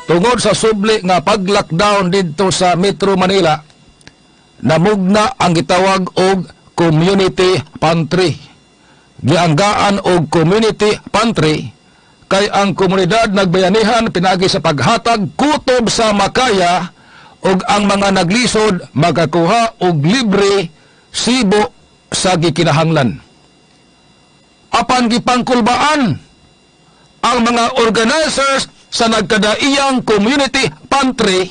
Tungod sa subli nga pag-lockdown didto sa Metro Manila, namugna ang gitawag og community pantry. Gianggaan og community pantry kay ang komunidad nagbayanihan pinagi sa paghatag kutob sa makaya ug ang mga naglisod makakuha og libre sibo sa gikinahanglan. Apan gipangkulbaan ang mga organizers sa nagkadaiyang community pantry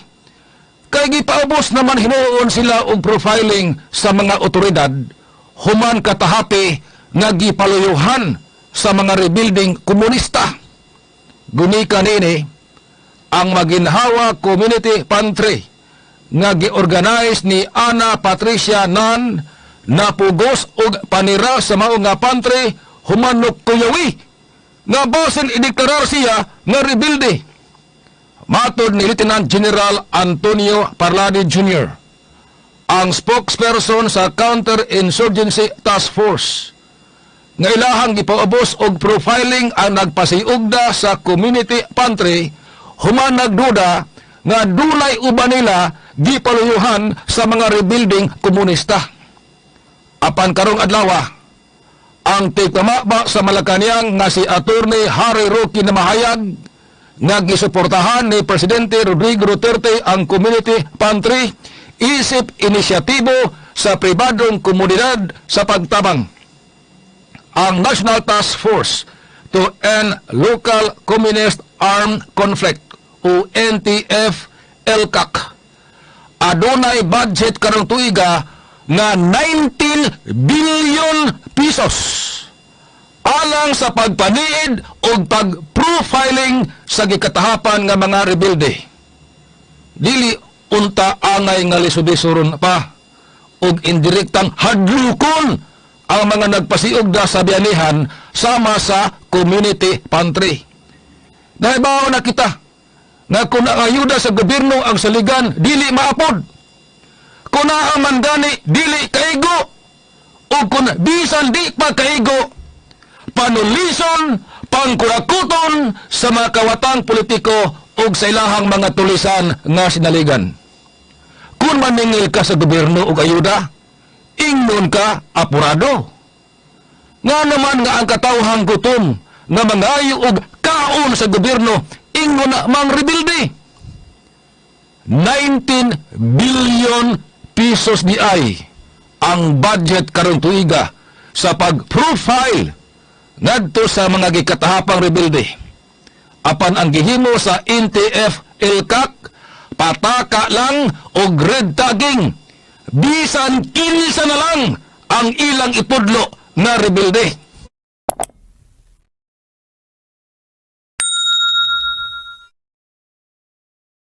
kay gipaubos naman hinuon sila og profiling sa mga otoridad human katahapi nga gipaluyuhan sa mga rebuilding komunista. Gunika nini ang Maginhawa Community Pantry nga giorganize ni Ana Patricia Nan napugos og panira sa mao nga pantry human kuyawi nga basin ideklarar siya nga rebelde. Matod ni Lieutenant General Antonio Parlade Jr., ang spokesperson sa Counterinsurgency Task Force, nga ilahang gipaubos og profiling ang nagpasiugda sa community pantry human nagduda nga dunay uban nila gipaluyuhan sa mga rebuilding komunista. Apan karong adlaw, ang tigpamaba sa Malacañang nga si Attorney Harry Roque namahayag nga gisuportahan ni Presidente Rodrigo Duterte ang community pantry isip inisyatibo sa pribadong komunidad sa pagtabang. Ang National Task Force to End Local Communist Armed Conflict o NTF-ELCAC adunay budget karong tuiga nga 19 billion pesos alang sa pagpaniid o pag-profiling sa gikatahapan nga mga rebelde. Dili unta angay nga lisod-lisoron pa og indirektang hadlukon ang mga nagpasiugda sa bayanihan sama sa community pantry. Nahibaw na kita nga kung ang ayuda sa gobyerno ang saligan, dili maapod. Kung naa man gani, dili kaigo. O kung bisan di pa kaigo, panulison, pangkurakuton sa mga kawatang politiko o sa ilahang mga tulisan nga sinaligan. Kung maningil ka sa gobyerno og ayuda, ingnon ka apurado. Nga naman nga ang katawhang gutom nga mangayo og kaon sa gobyerno, ingnon na mang rebelde. 19 billion pesos diay ang budget karong tuiga sa pag-profile ngadto sa mga gikatahapang rebelde. Apan ang gihimo sa NTF ELCAC, pataka lang og red tagging. Bisan kinsa na lang ang ilang itudlo nga rebelde.